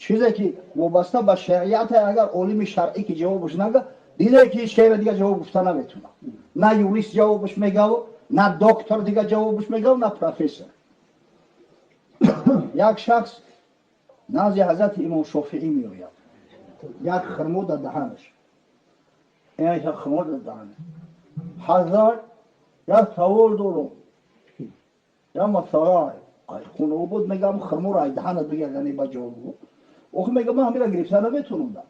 Чизе ки вобаста ба шариат, агар олими шаръӣ ки ҷавобаш нага, диде ки ҳеч кайра дига ҷавоб гуфта наметунад. На юрист ҷавобаш мегав, на доктор дига ҷавобаш мегав, на профессор. Як шахс назди ҳазрати имом Шофиӣ меояд, як хурмо дар даҳанаш, як хурмо дар даҳанаш. Ҳазрат, як савол дорам, як масъала. Хунобод мегам, хурморо ай даҳанат бигардани, ба ҷавоб гӯ. Охи мегам, ман ҳамира гирифта наметунам, да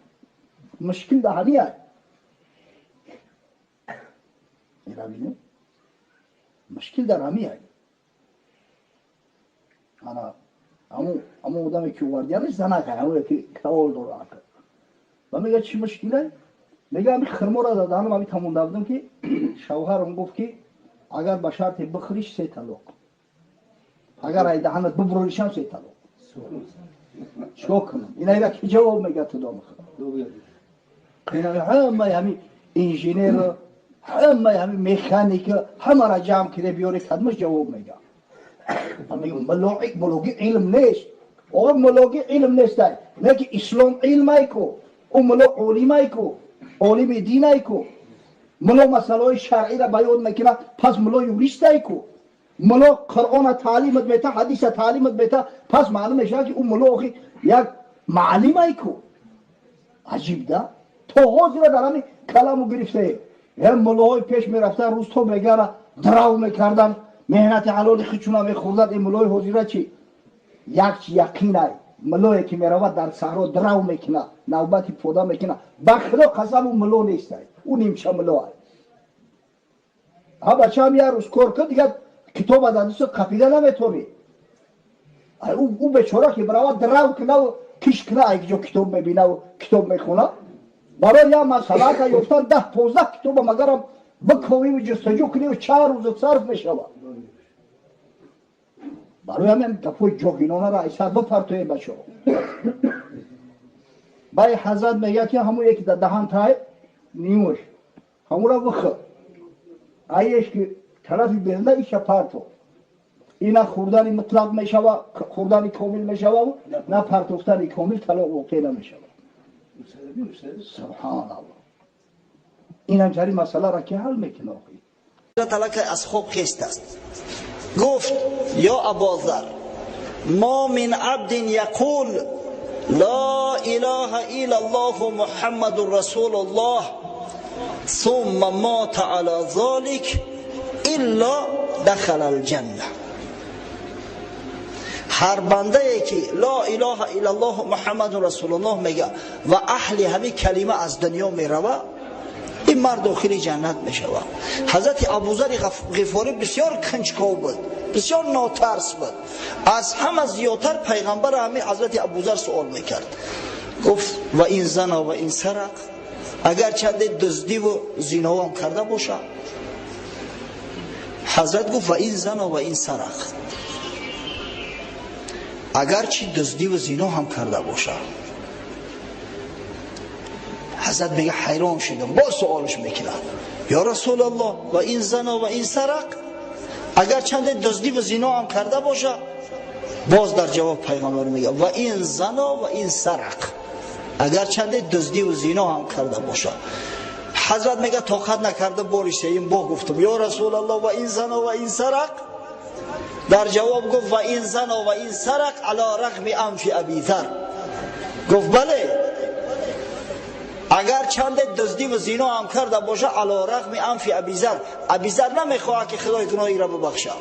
мушкил даҳани ай. Ира бинем, мушкил дар ҳами ай. Ана ҳамун одаме ки овардиянаш занак ай, ҳамоне ки савол дора. Ва мега, чӣ мушкилай? Мега, ҳами хурморо дар даҳанам ҳами тамонда будам, ки шавҳарам гуфт, ки агар ба шарте бихӯриш, се талоқ, агар ай даҳанат бубуроришам, се талоқ. Чикор кунам? Ина ки ҷавоб мега? Тудо ҳамаи ҳами инженер, ҳамаи ҳами механика, ҳамара ҷамъ кида биёре, кадмаш ҷавоб мега? Мулоги илм нест. О, мулоги илм нестай, не ки ислом илмай ку, ӯ муло олимай ку, олими динай ку, муло масъалаҳои шаръиро баён мекунад. Пас муло юристай ку, муло Қуръона таълимат мета, ҳадиса таълимат мета. Пас маълум мешавад, ки ӯ муло охи як маълимай ку. Аҷиб да, то ҳозира дар ҳамин каламу гирифтае. Мулоҳои пеш мерафтан, рӯз то мегара драв мекардан, меҳнати ҳалоли хичуна мехӯрданд. Ин мулои ҳозира чи? Як чи яқинай, мулое ки меравад, дар саҳро драв мекунад, навбати пода мекунад, ба Худо қасам, ӯ муло нестай, ӯ нимча мулоай. Ҳа, бачаам, як рӯз кор кун, дигар китоба дар дастат қапида наметонӣ. Ӯ бечора ки биравад, драв кунаву киш куна, ай ҷо китоб мебинаву китоб мехона? Барои як масъалака ёфтан 10-15 китоба магарам биковиву ҷустуҷӯ куниву чанд рӯза сарф мешавад. Барои ҳамин гапҳои ҷоҳилонаро айсар бипартоем, бачаҳо. Баи ҳазрат мегӯяд, ки ҳамун яки дар даҳан тай нимуш, ҳамура бихӯр, аеш ки тарафи берна, иша парто. Ина хӯрдани мутлақ мешава, хӯрдани комил мешава, на партофтани комил талоқ воқеъ намешава. Субҳаналлоҳ, инам ҷари масъаларо ки ҳал мекуна охи? Талака аз хоб хест аст, гуфт: «Ё Абозар, ма мин абдин яқул ла илаҳа илла Аллоҳу Муҳаммадун расулуллоҳ сумма мата ала золик илла дахала алҷанна». Ҳар бандае ки ло илоҳа иллаллоҳ Муҳаммадун расулуллоҳ мега ва аҳли ҳамин калима аз дунё мерава, ин мард дохили ҷаннат мешавад. Ҳазрати Абузари Ғифорӣ бисёр кунҷков буд, бисёр нотарс буд. Аз ҳама зиёдтар пайғамбар ҳамин ҳазрати Абузар суол мекард. Гуфт: «Ва ин зана ва ин сарақ, агар чанде дуздиву зиноам карда бошад?» Ҳазрат гуфт: «Ва ин зана ва ин сарақ, агарчи дуздиву зино ҳам карда бошад». Ҳазрат мега, ҳайрон шудам, боз суолш мекунад: «Ё Расулаллоҳ, ва ин зано ва ин сарақ, агар чанде дуздиву зино ҳам карда бошад?» Боз дар ҷавоб пайғамбар мега: «Ва ин зано ва ин сарақ, агар чанде дуздиву зино ҳам карда бошад». Ҳазрат мега, тоқат накарда, бори сеюм бо гуфтам: «Ё Расулаллоҳ, ва ин зано ва ин сарақ?» Дар ҷавоб гуфт: «Ва ин зано ва ин сарақ ала рағми анфи Абизар». Гуфт: «Бале, агар чанде дуздиву зино ҳам карда боша, ала рағми анфи Абизар». Абизар намехоҳад, ки Худои гуноҳ ира бубахшад,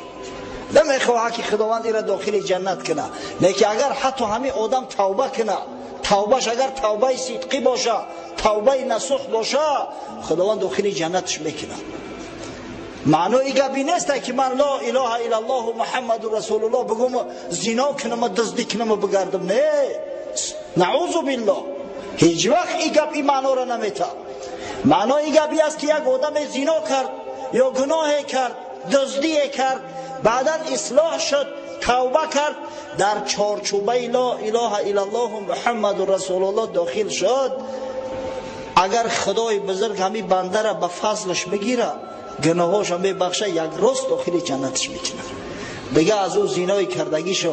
намехоҳад, ки Худованд ира дохили ҷаннат кунад. Лекин агар ҳатто ҳамин одам тавба кунад, тавбаш агар тавбаи сидқӣ боша, тавбаи насуҳ боша, Худованд дохили ҷаннатш мекунад. Маънои гапи нест, ки ман ло илоҳа иллаллоҳу Муҳаммадун расулуллоҳ бигӯму зино кунаму дуздӣ кунаму бигардам. Не, наузу биллоҳ, ҳеҷ вақт и гап и маъноро наметавад. Маънои гап и аст, ки як одаме зино кард ё гуноҳе кард, дуздие кард, баъдан ислоҳ шуд, тавба кард, дар чорчӯбаи ло илоҳа иллаллоҳу Муҳаммадун расулуллоҳ дохил шуд, агар Худои бузург ҳамин бандара ба фазлаш бигира, гуноҳошо мебахша, як рост дохили ҷаннаташ мекунад. Дига аз ӯ зинои кардагишо,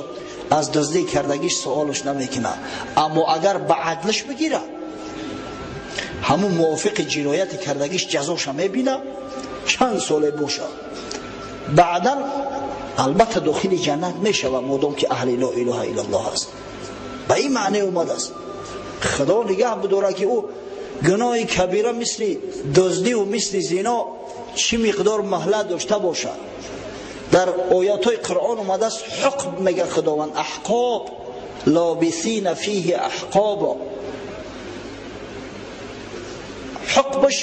Аз дуздӣ кардагиш суолш намекунад. Аммо агар ба адлш бигира, ҳамун мувофиқи ҷинояти кардагиш ҷазоша мебина, чанд соле боша, баъдан албатта дохили ҷаннат мешава, модом ки аҳли ло илоҳа иллаллоҳ аст. Ба ин маъне омадааст. Худо нигаҳ бидора ки ӯ гуноҳи кабира мисли дуздиву мисли зино чӣ миқдор маҳлат дошта бошад. Дар оятҳои Қуръон омадааст, ҳукм мега Худованд, аҳқоб лобисина фиҳи аҳқобо. Ҳукмаш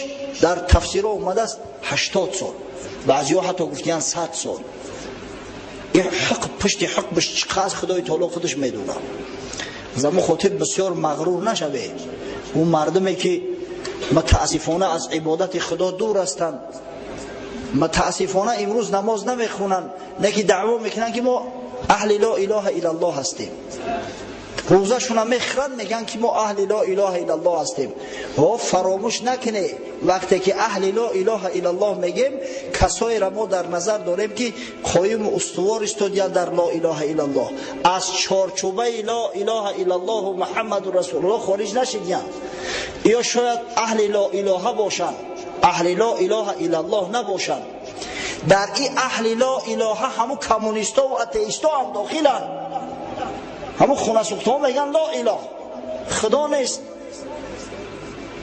дар тафсирҳо омадааст 80 сол, баъзеҳо ҳатто гуфтиянд 100 сол. Ин ҳукм пушти ҳукмаш чӣ қадр Худои таоло худаш медонад. Аз ҳамон хотир бисёр мағрур нашавед. Ӯ мардуме ки мутаассифона аз ибодати Худо дур ҳастанд, мутаассифона имрӯз намоз намехонанд, не ки даъво мекунанд ки мо аҳли ло илоҳа иллаллоҳ ҳастем. Рӯзашона мехӯранд, мегӯянд ки мо аҳли ло илоҳа иллаллоҳ ҳастем. О, фаромӯш накунед, вақте ки аҳли ло илоҳа иллаллоҳ мегем, касоеро мо дар назар дорем ки қоиму устувор истодиянд дар ло илоҳа иллаллоҳ, аз чорчӯбаи ло илоҳа иллаллоҳу муҳаммаду расулуллоҳ хориҷ нашидиянд. Ё шояд аҳли ло илоҳа бошанд, аҳли ло илоҳа иллаллоҳ набошанд. Дар ин аҳли ло илоҳа ҳамун коммунистҳо ва атеистҳо ҳам дохиланд. Ҳамун хонасӯхтаҳо мегӯянд ло илоҳ, худо нест,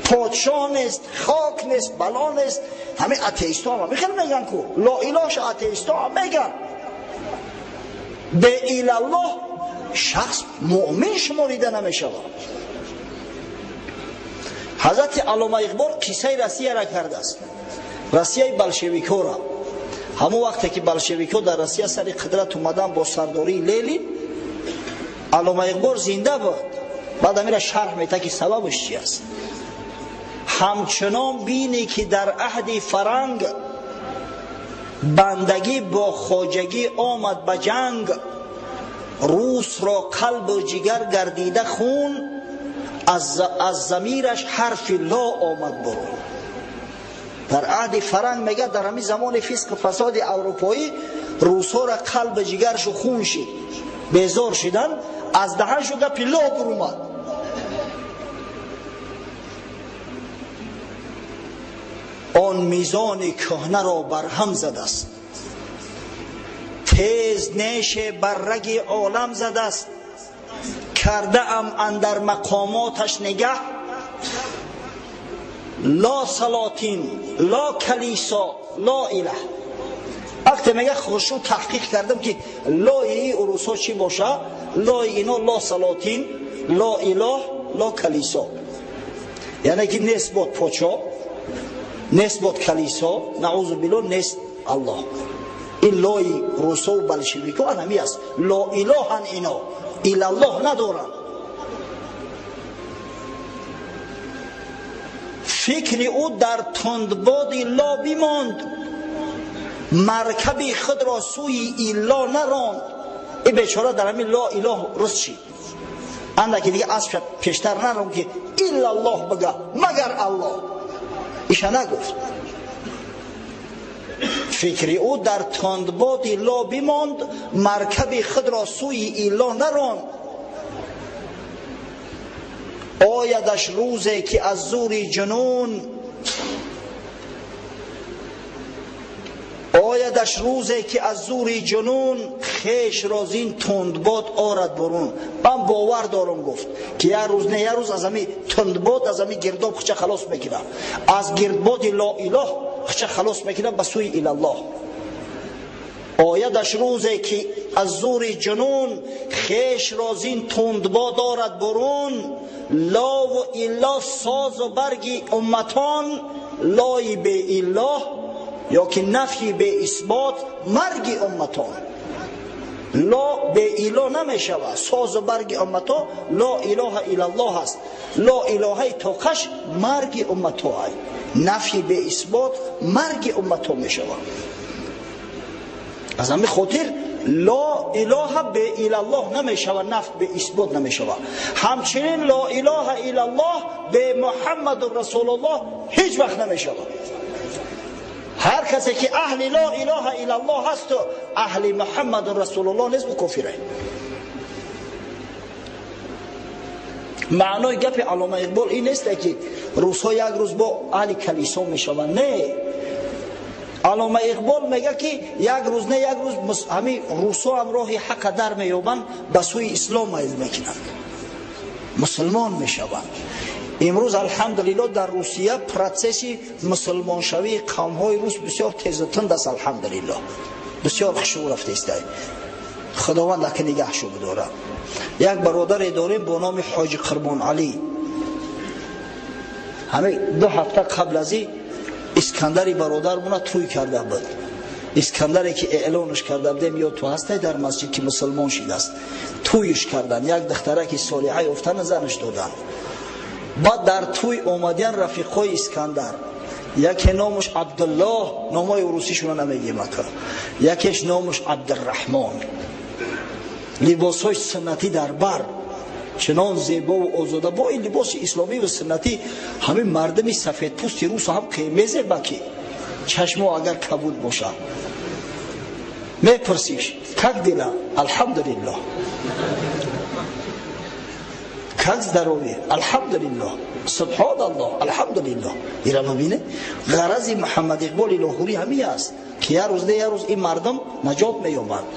подшоҳ нест, хок нест, бало нест. Ҳамин атеистҳо ҳам хеле мегӯянд ку ло илоҳша атеистҳо ҳам мегӯянд. Бе илаллоҳ шахс муъмин шуморида намешавад. Ҳазрати Аллома Иқбол қиссаи Россияро кардааст, Россияи болшевикҳоро. Ҳамон вақте ки болшевикҳо дар Россия сари қудрат омадан бо сардории Ленин, Аллома Иқбол зинда буд. Баъд амира шарҳ метад ки сабабаш чи аст. Ҳамчунон бинӣ ки дар аҳди фаранг бандагӣ бо хоҷагӣ омад ба ҷанг, русро қалбу ҷигар гардида хун, аз замираш ҳарфи ло омад бурун. Дар аҳди фаранг мегӯяд, дар ҳамин замони фисқу фасоди аврупоӣ русҳоро қалбу ҷигаршу хун шид, безор шидан, аз даҳаншу гапи ло бурумад. Он мизони кӯҳнаро барҳам задааст, тез неше бар раги олам задааст, кардаам андар мақомоташ нигаҳ, ло салотин, ло калисо, ло илаҳ. Вақте мега хушрӯ таҳқиқ кардам ки лои урусҳо чӣ боша, лои ино ло салотин, ло илоҳ, ло калисо, яъне ки нест бод подшоҳ, нест бод калисо, наузу биллоҳ, нест Аллоҳ. Ин лои русову болшевикҳо ҳами аст. Ло илоҳан ино, илаллоҳ надоранд. Фикри ӯ дар тундбоди ло бимонд, маркаби худро сӯи илло наронд. Ин бечора дар ҳамин ло илоҳ рус шид. Андаки дига аспша пештар нарон ки иллаллоҳ бага, магар Аллоҳ. Иша нагуфт. Фикри ӯ дар тундбоди ло бимонд, маркаби худро сӯи илло наронд. Оядаш рӯзе ки аз зури ҷунун, оядаш рӯзе ки аз зури ҷунун хешро зин тундбод орад бурун. Ман бовар дорам, гуфт, ки як рӯз не як рӯз аз ҳамин тундбод, аз ҳамин гирдоб худша халос мекунам, аз гирдбоди ло илоҳ худша халос мекунам ба сӯи илаллоҳ. Оядаш рӯзе ки аз зури ҷунун хешро зин тундбод орад бурун, лову илло созу барги умматон, лои беиллоҳ ё ки нафи беисбот марги умматон. Ло беилло намешавад, созу барги уммато ло илоҳа иллаллоҳ аст. Ло илоҳаи тоқаш марги уммато ай, нафи беисбот марги уммато мешавад. Аз ҳамин хотир ло илоҳа беиллаллоҳ намешавад, наф беисбот намешавад. Ҳамчунин ло илоҳа иллаллоҳ бе муҳаммаду расулуллоҳ ҳеҷ вақт намешавад. Ҳар касе ки аҳли ло илоҳа иллаллоҳ ҳасту аҳли муҳаммаду расулуллоҳ нест, ӯ кофире. Маънои гапи Аллома Иқбол ин нест ки русҳо як рӯз бо аҳли калисо мешаванд. Не, Аллома Иқбол мега ки як рӯз не як рӯз ҳамин русҳо ҳам роҳи ҳаққа дар меёбанд, ба сӯи ислом майл мекунанд, мусулмон мешаванд. Имрӯз алҳамдулилло дар Русия процесси мусулмоншавии қавмҳои рус бисёр тезу тунд аст. Алҳамдулилло бисёр хушрӯ рафтааст. Худованд ака нигаҳшо бидорад. Як бародаре дорем бо номи Ҳоҷи Қурбон Алӣ. Ҳамин 2 ҳафта қабл аз ин Искандари бародармона тӯй карда буд. Искандаре ки эълонш карда будем, ё ту ҳастай дар масҷид ки мусулмон шидааст, тӯйш кардан, як духтараки солиҳа ёфтан занаш додан. Баъд дар тӯй омадиян рафиқҳои Искандар. Яке номаш Абдуллоҳ, номҳои урусишона намегем ака, якеш номаш Абдурраҳмон. Либосҳои суннатӣ дар бар, чунон зебову озода. Бо ин либоси исломӣ ва суннатӣ ҳамин мардуми сафедпӯсти рус ҳам мезеба ки чашмо агар кабуд бошад. Мепурсиш: как дела? Алҳамдулиллоҳ. Как здоровье? Алҳамдулиллоҳ. Субҳоналлоҳ, алҳамдулиллоҳ. Ира бибине, ғарази Муҳаммад Иқболи Лоҳурӣ ҳамин аст ки як рӯз не як рӯз ин мардум наҷот меёбанд.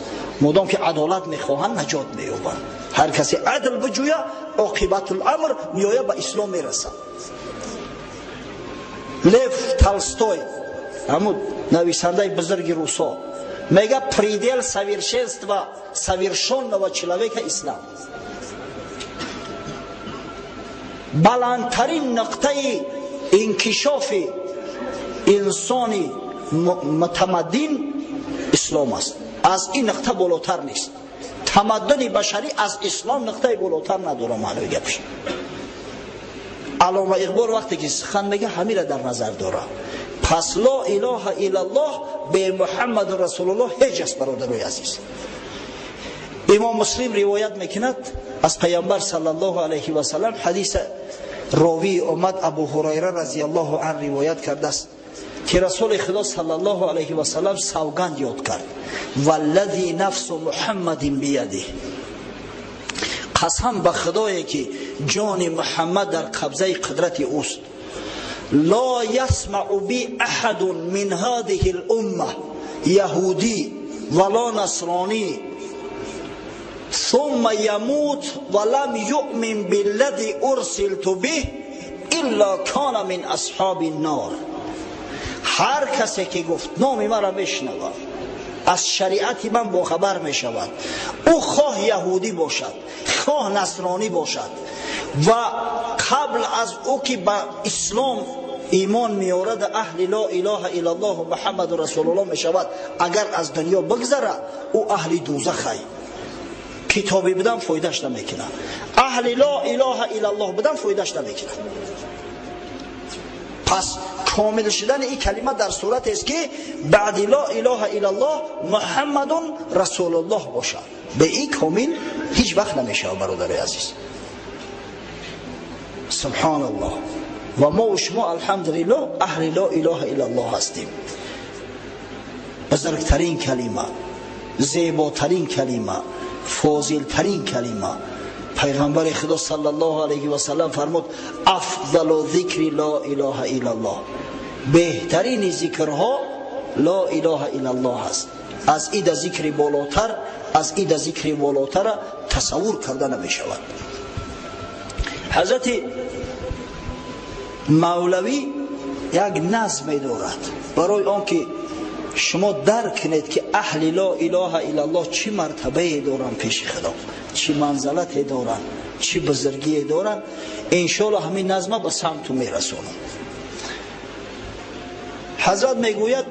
Модом ки адолат мехоҳанд, наҷот меёбанд. Ҳар касе адл биҷӯя, оқибатуламр меоя ба ислом мерасад. Лев Толстой, ҳамун нависандаи бузурги русо, мега: предел совершенства совершенного человека ислам. Баландтарин нуқтаи инкишофи инсони мутамаддин ислом аст. Аз ин нуқта болотар нест. Тамаддуни башарӣ аз ислом нуқтаи болотар надорад. Маънои гапш Аллома Иқбол вақте ки сухан мега, ҳамира дар назар дорад. Пас ло илоҳа иллаллоҳ бе Муҳаммаду расулуллоҳ ҳеҷ аст. Бародарои азиз, Имом Муслим ривоят мекунад аз Пайғамбар саллаллоҳу алайҳи васаллам, ҳадиса ровии омад Абу Ҳурайра разияллоҳу ан ривоят кардааст ки Расули Худо саллаллоҳу алайҳи васаллам савганд ёд кард: валлази нафсу Муҳаммадин биядиҳ, қасам ба Худое ки ҷони Муҳаммад дар қабзаи қудрати ӯст, ло ясмау би аҳадун мин ҳадиҳи лумма яҳудӣ вало насронӣ ثم يموت ولم يؤمن بالذي أرسلت به إلا كان من أصحاب النار. هر کسی که گفت نام مرا بشنود، از شریعت من باخبر می شود، او خواه یهودی باشد خواه نصرانی باشد، و قبل از او که به اسلام ایمان میارد اهل لا اله الا الله محمد رسول الله می شود، اگر از دنیا بگذره او اهل دوزخ. کتابی بدن فایدهش نمیکنه، اهل لا اله الا الله بدن فایدهش نمیکنه. پس کامل شدن این کلمه در صورت است که بعد لا اله الا الله محمد رسول الله باشد. به این کامل هیچ وقت نمیشه برادر عزیز. سبحان الله. و ما و شما الحمدلله اهل لا اله الا الله هستیم. بزرگترین کلمه، زیباترین کلمه، فاضلترین کلمه. پیغمبر خدا صلی الله علیه و سلم فرمود: افضل ذکر لا اله الا الله، بهترین ذکرها لا اله الا الله است. از این ذکر بالاتر، از این ذکر بالاتر تصور کرده نمی شود. حضرت مولوی یک نظم دارد برای آنکه شما درک کنید که اهل لا اله الا الله چه مرتبه دارن پیش خدا، چه منزلت دارن، چه بزرگی دارن. انشالله همین نظم به سمت میرسونم. حضرت میگوید: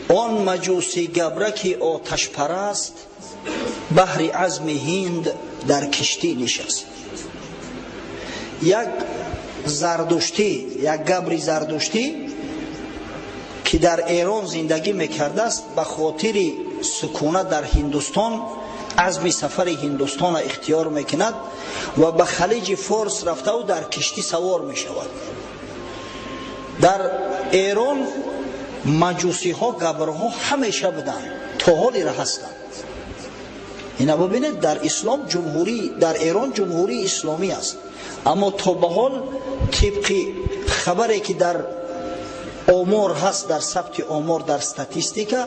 آن مجوسی گبرکی آتش پرست، بحر عزم هند در کشتی نشست. یک زردشتی، یک گبری زردشتی که در ایران زندگی میکرده است، به خاطر سکونت در هندوستان عزم سفر هندوستان اختیار میکند و به خلیج فارس رفته و در کشتی سوار میشود. در ایران مجوسی ها، گبرها همیشه بودند، تا حالی را هستند. Ина бубинед, дар ислом ҷумҳурӣ, дар Эрон ҷумҳурии исломӣ аст, аммо то ба ҳол тибқи хабаре ки дар омор ҳаст, дар сабти омор, дар статистика,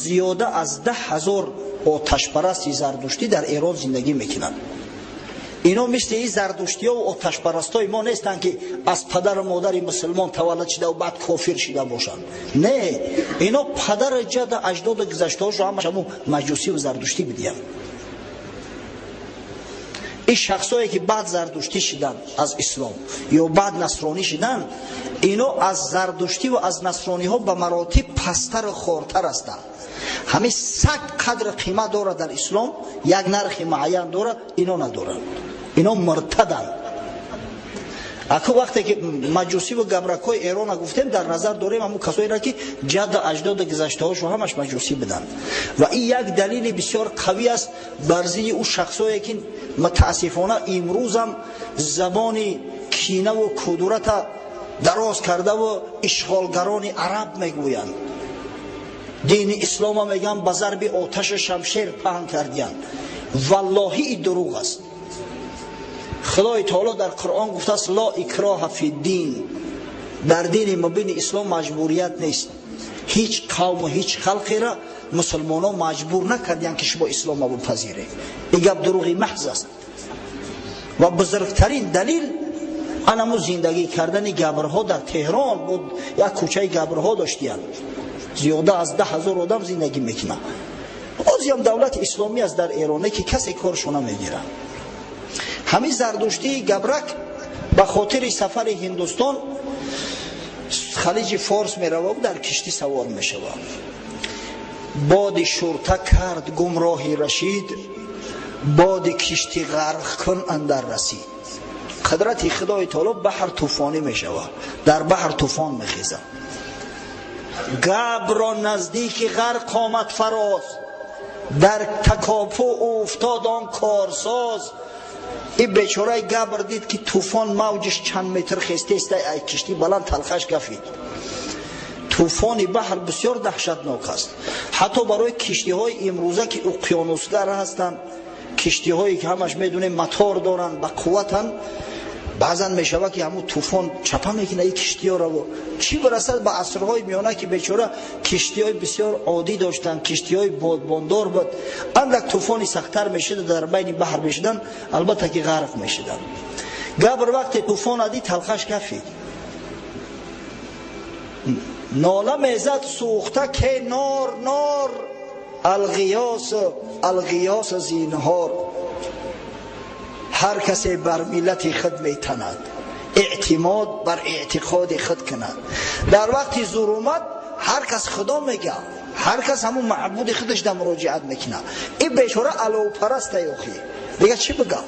зиёда аз 10,000 оташпарасти зардуштӣ дар Эрон зиндагӣ мекунанд. Ино мисли ин зардуштиҳо ва оташпарастои мо нестанд, ки аз падару модари мусулмон таваллуд шуда ва баъд кофир шуда бошанд. Не, ино падару ҷаду аҷдоду гузаштаҳошо ҳамаш ҳамун маҷусӣ ва зардуштӣ бидиҳанд. Ин шахсое ки баъд зардуштӣ шиданд аз ислом ё баъд насронӣ шиданд, ино аз зардуштӣ ва аз насрониҳо ба маротиб пасттару хортар ҳастанд. Ҳамин саг қадру қимат дорад дар ислом, як нархи муайян дорад, ино надоранд. Ино муртаданд. Аку вақте ки маҷусӣ ва габракҳои Эрона гуфтем, дар назар дорем ҳамун касоеро, ки ҷадду аҷдоду гузаштаҳошо ҳамаш маҷусӣ буданд. Ва ин як далели бисёр қавӣ аст бар зидди ӯ шахсое, ки мутаассифона имрӯзам забони кинаву кудурата дароз кардаву ишғолгарони араб мегӯянд. Дини ислома мегӯянд ба зарби оташу шамшер паҳн кардиянд. Валлоҳи, ин дурӯғ аст. Худои таоло дар Қуръон гуфтааст: ло икроҳа фи дин. Дар дини мубини ислом маҷбурият нест. Ҳеҷ қавму ҳеҷ халқеро мусулмонон маҷбур накардиянд, ки шумо ислома бипазиред. Ин гап дурӯғи маҳз аст. Ва бузургтарин далил анаму зиндагӣ кардани габрҳо дар Теҳрон буд. Як кӯчаи габрҳо доштиянд, зиёда аз 10,000 одам зиндагӣ мекунад. Ҳозиам давлати исломӣ аст дар Эроне, ки касе коршо намегирад. Ҳамин зардуштии габрак ба хотири сафари Ҳиндустон халиҷи Форс меравад, дар киштӣ савор мешавад. Боди шурта кард гумроҳи рашид, боди киштӣ ғарқ кун андар расид. Қудрати Худои таоло, баҳр тӯфонӣ мешавад, дар баҳр тӯфон мехезад. Габро наздики ғарқ омад фароз, дар такопӯ уфтод он корсоз. Ин бечораи габр дид, ки тӯфон мавҷиш чанд метр хестеста, ай киштӣ баланд талхаш гафид. Тӯфони баҳр бисёр даҳшатнок аст, ҳатто барои киштиҳои имрӯза, ки уқёнусгар ҳастанд, киштиҳое ки ҳамаш медонем мотор доранд, ба қувватанд. Баъзан мешавад, ки ҳамун тӯфон чапа мекунад ин киштиҳоро. Чӣ бирасад ба асрҳои миёна, ки бечора киштиҳои бисёр оддӣ доштанд, киштиҳои бодбондор буд. Андак тӯфони сахттар мешуд, дар байни баҳр мешуданд, албатта ки ғарқ мешуданд. Габр вақте тӯфон дид, талхаш кафид, нола мезад сӯхта, ке нор, нор, алғиёс, алғиёс, зинҳор. Ҳар касе бар миллати худ метанад, эътимод бар эътиқоди худ кунад. Дар вақти зулумат ҳар кас худо мега, ҳар кас ҳамун маъбуди худаш да муроҷиат мекунад. Ин бечора аловпараста, ёхи дига чӣ бигав?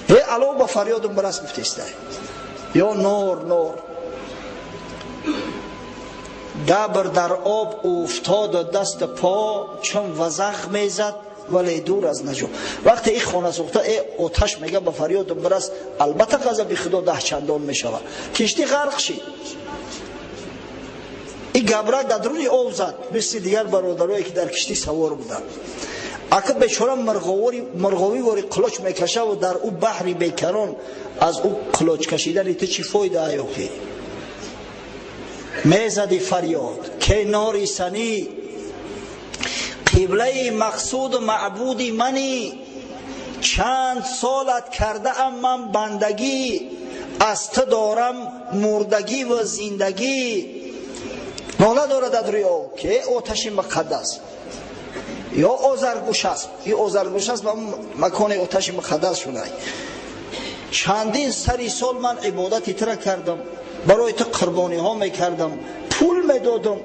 Э, алов, ба фарёдум бирас, гуфтеста: ё нор, нор. Габр дар об уфтоду дасту по чун вазағ мезад, вале дур аз наҷо. Вақте ин хона сӯхта э оташ мега, ба фарёдум бирас, албатта ғазаби худо даҳчандон мешавад. Киштӣ ғарқ шид. Ин габрак дар дуруни об зад, мисли дигар бародарое, ки дар киштӣ савор буданд. Ака бечора мурғовӣ вори қулоч мекашаву дар ӯ баҳри бекарон аз ӯ қулоч кашидани ту чӣ фоида, аёхи? Мезади фарёд, ке нори санӣ, қиблаи мақсуду маъбуди мани, чанд солат кардаам ман бандагӣ, аз ту дорам мурдагӣ ва зиндагӣ. Нола дорад дар рӯи об, ки оташи муқаддас, ё озаргӯш аст. И озаргӯш аст ба макони оташи муқаддас шуда. Чандин сари сол ман ибодати тура кардам, барои ту қурбониҳо мекардам, пул медодам,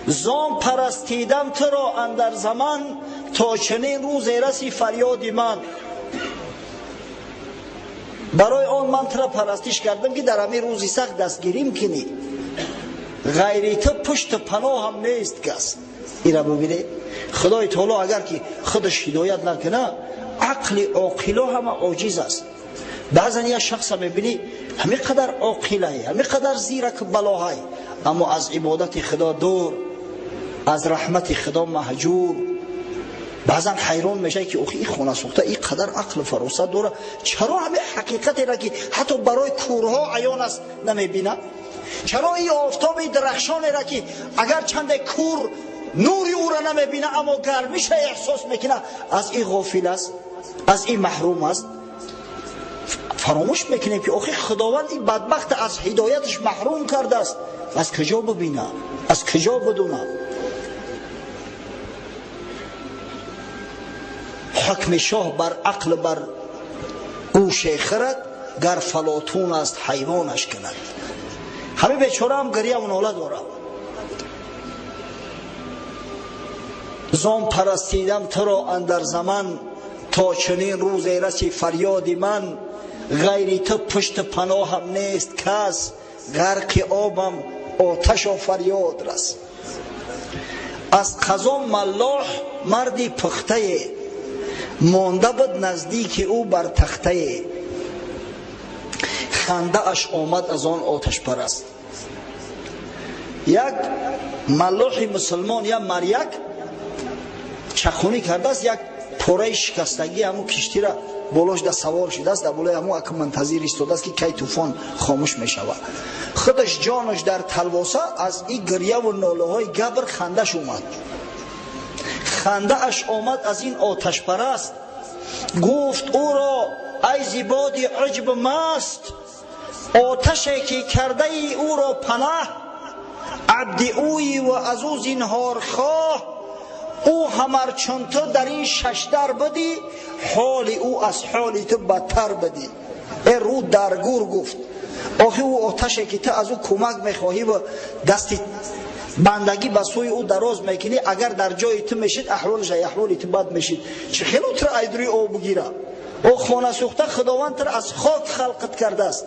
зон парастидам туро андар заман, то чунин рӯзе раси фарёди ман. Барои он ман тура парастиш кардам, ки дар ҳамин рӯзи сахт дастгирим кунӣ. Ғайри ту пушту паноҳам нест кас. Ира бубинед, Худои таоло агар ки худаш ҳидоят накуна, ақли оқило ҳама оҷиз аст. Баъзан як шахса мебинӣ, ҳамин қадар оқилай, ҳамин қадар зирак, балоҳай, аммо аз ибодати Худо дур, аз раҳмати Худо маҳҷур. Баъзан ҳайрон мешавад ки охи ин хона сӯхта ин қадар ақлу фаросат дорад, чаро ҳамин ҳақиқатеро ки ҳатто барои кӯрҳо аён аст намебинад? Чаро ин офтоби дарахшонеро ки агар чанде кӯр нури ӯро намебинад, аммо гармиша эҳсос мекунад, аз ин ғофил аст, аз ин маҳрум аст? Фаромӯш мекунем ки охи худованд ин бадбахт аз ҳидояташ маҳрум кардааст. Аз куҷо бибинад? Аз куҷо бидонад? Ҳукми шоҳ бар ақл бар гӯше хирад, гар фалотун аст ҳайвонаш кунад. Ҳамин бечора ҳам гиряву нола дорад. Зон парастидам туро андар заман, то чунин рӯзе раси фарёди ман. Ғайри ту пушти паноҳам нест кас, ғарқи обам оташо фарёд рас. Аз қазо маллоҳ марди пухтае, монда буд наздики ӯ бар тахтае. Хандааш омад аз он оташпараст. Як маллоҳи мусулмон, як маряк чахунӣ кардааст, як пораи шикастагӣ ҳамун киштира болош да савор шудааст, дар болои ҳамун ака мунтазир истодааст ки кай тӯфон хомӯш мешавад. Худаш ҷонаш дар талвоса аз ин гиряву нолаҳои габр хандаш омад. Хандааш омад аз ин оташпараст. Гуфт ӯро ай зибоди уҷб маст, оташе ки кардаи ӯро панаҳ, абди ӯи ва аз ӯ зинҳорхоҳ. Ӯ ҳамар чун ту дар ин шашдар будӣ, ҳоли ӯ аз ҳоли ту бадтар будӣ. Э рӯ дар гур гуфт охи ӯ оташе ки ту аз ӯ кӯмак мехоҳӣ ва дасти бандагӣ ба сӯи ӯ дароз мекунӣ, агар дар ҷои ту мешид аҳволаш аҳволи ту бад мешид. Чӣ хело туро айдурӯи об бигира? Ӯ хона сӯхта худованд туро аз хок халқат кардааст.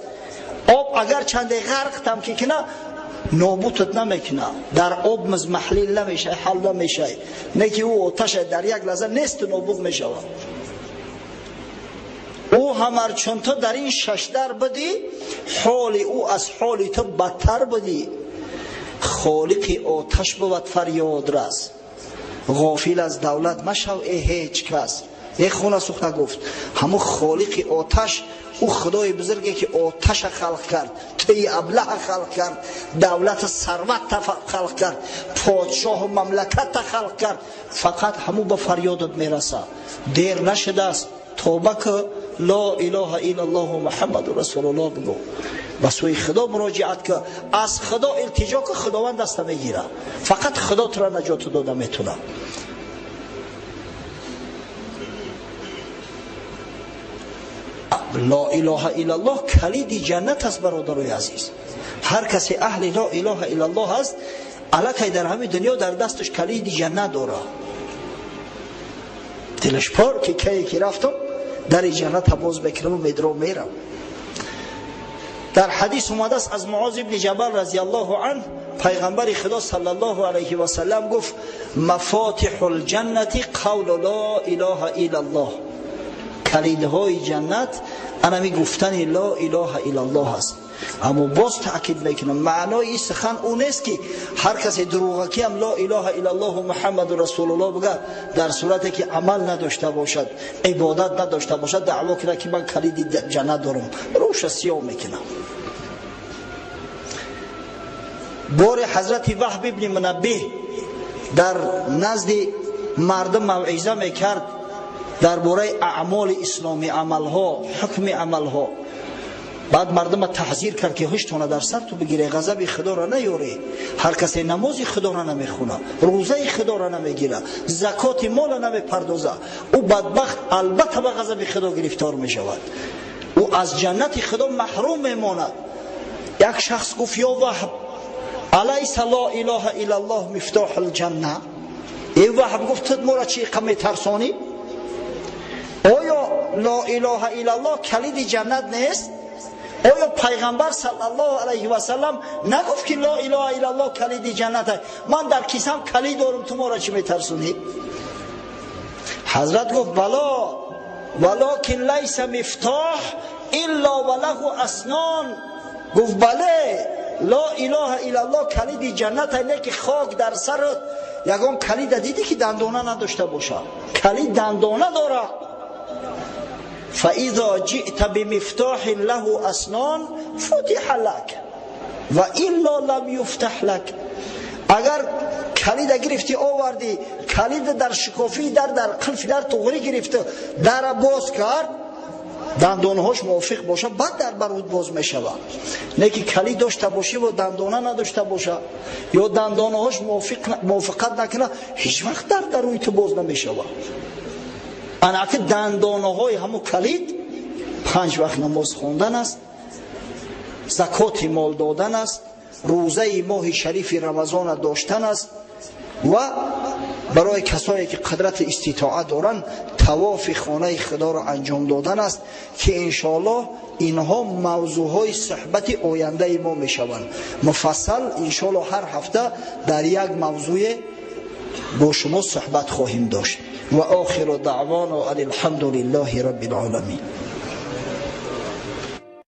Об агар чанде ғарқтам ки кина, нобудат намекуна, дар об мазмаҳлил намешавад, ҳал намешавад. Не ки ӯ оташе дар як лаҳза несту нобуд мешавад. Ӯ ҳамар чун ту дар ин шашдар будӣ, ҳоли ӯ аз ҳоли ту бадтар будӣ. Холиқи оташ бувад фарёд рас, ғофил аз давлат машав э ҳеҷ кас. Э хона сӯхта гуфт ҳамун холиқи оташ, ӯ худои бузурге ки оташа халқ кард, туи аблаҳа халқ кард, давлата сарватта халқ кард, подшоҳу мамлакатта халқ кард, фақат ҳамун ба фарёдат мерасад. Дер нашудааст, тоба ку, ло илоҳа иллаллоҳу муҳаммаду расулуллоҳ бигӯ, ба сӯи худо муроҷиат ку, аз худо илтиҷо ку, худованд даста мегирад. Фақат худо туро наҷоту дода метунад. Ло илоҳа иллаллоҳ калиди ҷаннат аст, бародарои азиз. Ҳар касе аҳли ло илоҳа иллаллоҳ аст, аллакай дар ҳамин дунё дар дасташ калиди ҷаннат дорад. Дилаш пор ки кае ки рафтам дари ҷанната боз мекунаму медро мерам. Дар ҳадис омадааст аз Муоз ибни Ҷабал разияллоҳу анҳ, пайғамбари худо саллаллоҳу алайҳи васаллам гуфт: мафотиҳу лҷаннати қавлу ло илоҳа иллаллоҳ. Калидҳои ҷаннат анами гуфтани ло илоҳа иллаллоҳ аст. Аммо боз таъкид мекунам, маънои ин сухан ӯ нест ки ҳар касе дурӯғакиам ло илоҳа иллаллоҳу муҳаммаду расулуллоҳ бигӯяд, дар сурате ки амал надошта бошад, ибодат надошта бошад, даъво кунад ки ман калиди ҷаннат дорам, рӯша сиёҳ мекунам. Бори ҳазрати Ваҳб ибни Мунаббиҳ дар назди мардум мавъиза мекард дар бораи аъмоли исломӣ, амалҳо, ҳукми амалҳо. Баъд мардума таҳзир кард ки ҳуштона дар сар ту бигире, ғазаби худоро наёре. Ҳар касе намози худоро намехуна, рӯзаи худоро намегира, закоти мола намепардоза, ӯ бадбахт албатта ба ғазаби худо гирифтор мешавад, ӯ аз ҷаннати худо маҳрум мемонад. Як шахс гуфт: ё Ваҳб, алайса ло илоҳа иллаллоҳ мифтоҳул ҷанна? Э Ваҳб гуфт: ту моро чӣ иқа метарсонӣ? Оё ло илоҳа иллаллоҳ калиди ҷаннат нест? Оё пайғамбар саллаллоҳу алайҳи васаллам нагуфт ки ло илоҳа иллаллоҳ калиди ҷаннат аст? Ман дар кисам калид дорам, ту моро чӣ метарсонӣ? Ҳазрат гуфт: бало, валокин лайса мифтоҳ илло ва лаҳу аснон. Гуфт: бале, ло илоҳа иллаллоҳ калиди ҷаннат аст, не ки хок дар сарат, Ягон калида дидӣ, ки дандона надошта боша? Калид дандона дорад. فإذا جئت بمفتاح له أسنان فتح لك وإلا لم يفتح لك. Агар калида гирифтӣ, овардӣ, калида дар шикофии дар, дар қилфи дар туғрӣ гирифту дара боз кард, дандонҳош мувофиқ боша, баъд дар баруд боз мешавад. Не ки калид дошта бошӣ ва дандона надошта боша ё дандонаҳош мувофиқат накунад, ҳеҷ вақт дар дарӯи ту боз намешавад. Анаки дандонаҳои ҳамун калид панҷ вақт намоз хондан аст, закоти мол додан аст, рӯзаи моҳи шарифи Рамазона доштан аст ва барои касое ки қудрати иститоат доранд, тавофи хонаи Худоро анҷом додан аст, ки иншоаллоҳ инҳо мавзӯъҳои суҳбати ояндаи мо мешаванд. Муфассал иншоаллоҳ ҳар ҳафта дар як мавзӯе бо шумо суҳбат хоҳем дошт. Ва охиру даъвоно ан алҳамду лиллаҳи рабби лоламин.